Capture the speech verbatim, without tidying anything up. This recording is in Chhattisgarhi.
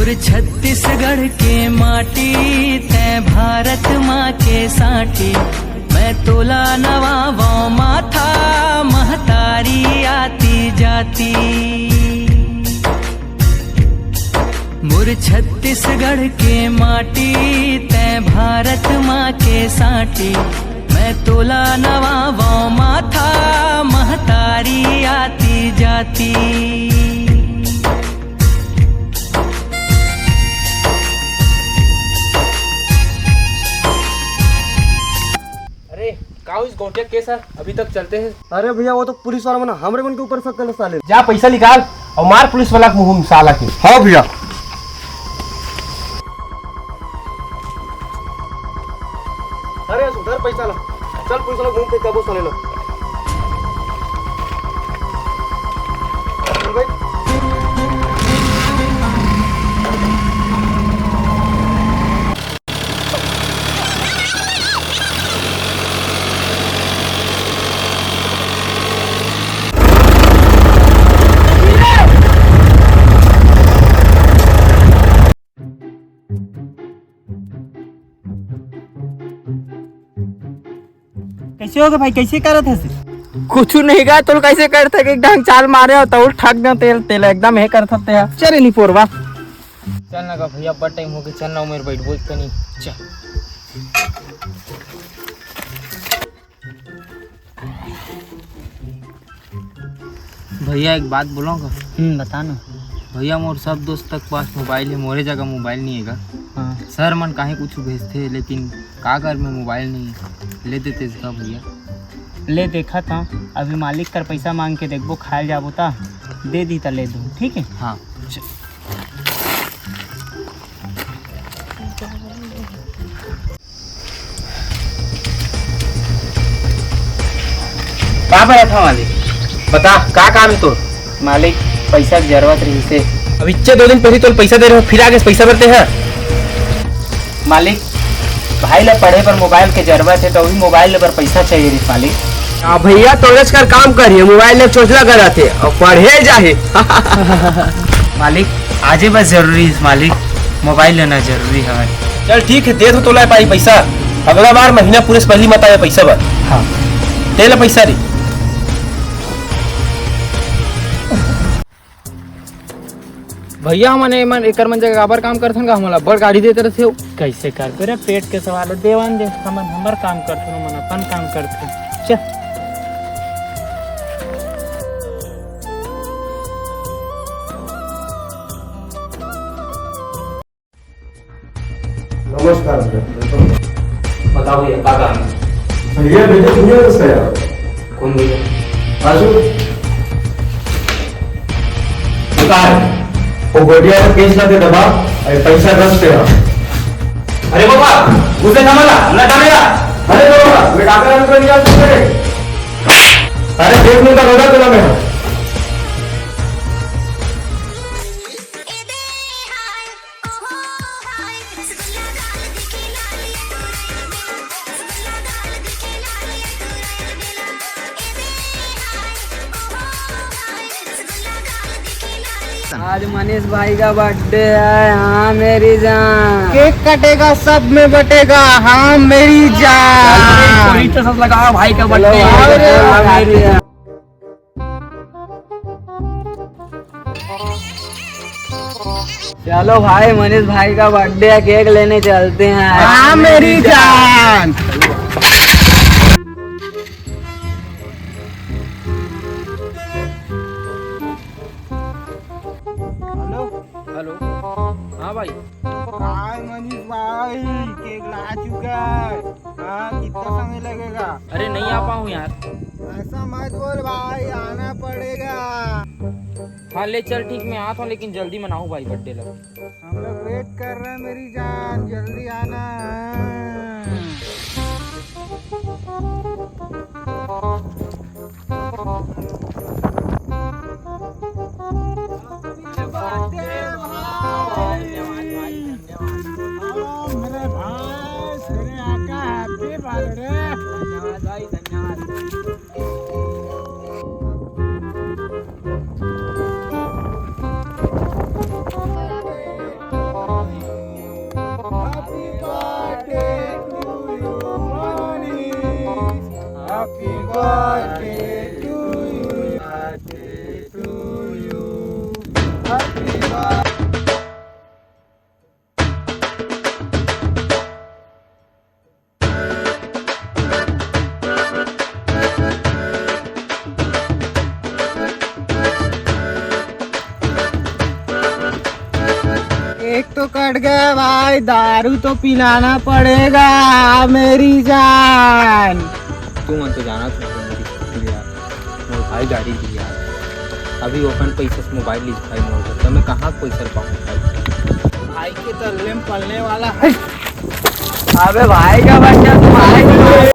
छत्तीसगढ़ के माटी, तैं भारत माँ के साटी। मैं तोला नवावों माथा, महतारी आती जाती। मोर छत्तीसगढ़ के माटी, तैं भारत माँ के साटी। मैं तोला नवावों माथा, महतारी आती जाती। अरे, का होइस गोटिया केस ह? अभी तक चलते हैं। अरे भैया, वो तो पुलिस वाला मन हमरे मन के ऊपर शक करे साले। जा पैसा निकाल अउ मार पुलिस वाला के मुंह में साला के। हाँ भैया। अरे सुधर पैसा ला, चल पुलिस वाला मुंह पे काबू साले ला। चल भाई। कैसे होगे भाई, कैसे करत हस? कुछु नहीं गा, तोल कैसे करत हे, एक ढंग चाल मारे हो, तोल ठग दे तेल, तेल एकदम हे करत हते। चल नी पोरवा। चल ना गा भैया, अब्बड़ टाइम होगे, चल ना उमेर बैठबो एक कनी। चल। भैया, एक बात बोलूं का? हम्म, बता ना। भैया, मोर सब दोस्त तक पास मोबाइल हे, मोरे जगह मोबाइल नहीं हे गा। हाँ। सर मन काहे कुछ भेजथे, लेकिन का कर, मैं मोबाइल नहीं हे। ले देते इसका भैया। ले देखा था, अभी मालिक कर पैसा मांग के देखबो, खाए जाबो ता दे दी ता ले दूं, ठीक है? हाँ। का बर आथा मालिक? बता, का काम हे तोर? मालिक, पैसा के जरूरत रहिसे। अब इच्चे दो दिन पहिली तोल पैसा दे रहे हो, फिर आगे पैसा बर ते ह? मालिक, भाई ला पढ़े बर मोबाइल के जरूरत हे, तो अभी मोबाइल ले बर पैसा चाहिए रहिस मालिक। आ भैया, तोरेच कर काम करिए, मोबाइल ले चोचला कराथे अउ पढ़े जाहे। मालिक, आजे बस जरूरी हे मालिक, मोबाइल लेना जरूरी हवय। चल ठीक हे, दे दो तोला पाई पैसा, अगला बार महीना पूरे से पहली मत आवे पैसा बर। हाँ। दे ले पैसा रे। भैया, हमन एमन, एकर मन जगह काबर काम करथन का? हमन ला बड़ गाड़ी देत रथे हो। कैसे करबे रे, पेट के सवाल हे, देवन दे, हमन हमर काम करथन, ओमन अपन काम करथे। चल। नमस्कार भैया। बताओ भैया, का काम हे? भैया, भैया, भैया, कैसे यार? कौन भैया? राजू। वो का हे? वो गोटिया पर केस लगे दबा, अरे पैसा दस तेरा। अरे बाबा, उसे ना मला, ना डालेगा। अरे बाबा, मैं डॉक्टर अंकल नहीं आ सकते। अरे देख नहीं तो रोना तो ना मेरा। आज मनीष भाई का बर्थडे है, हाँ मेरी जान। केक कटेगा, सब में बटेगा, हाँ मेरी जान। कोई तो सब लगाओ, भाई का चलो बर्थडे भाई, है। हाँ मेरी जान। चलो भाई, मनीष भाई का बर्थडे है, केक लेने चलते हैं। हाँ मेरी जान। हेलो। हेलो। हाँ भाई। काय मनीष भाई, केक ला चुका है? हाँ, कितना समय लगेगा? अरे नहीं आ पाऊँ यार। ऐसा मत बोल भाई, आना पड़ेगा। हाँ ले चल ठीक, मैं आता हूँ, लेकिन जल्दी मनाओ भाई बर्थडे ला। हम लोग वेट कर रहे हैं मेरी जान, जल्दी आना। बर्थडे भाई। धन्यवाद भाई, धन्यवाद। ओ मेरे भाई, तेरे आका हैप्पी बर्थडे। धन्यवाद भाई, धन्यवाद। एक तो कट गया भाई, दारू तो पिलाना पड़ेगा मेरी जान। तू मन तो जाना था मेरी यार, मोर भाई गाड़ी दी यार। अभी अपन पैसा से मोबाइल लीजिए भाई मोर घर, तो मैं कहाँ पैसा पाऊँ भाई? भाई के तल्ले में पलने वाला है। अबे भाई का बच्चा, तू भाई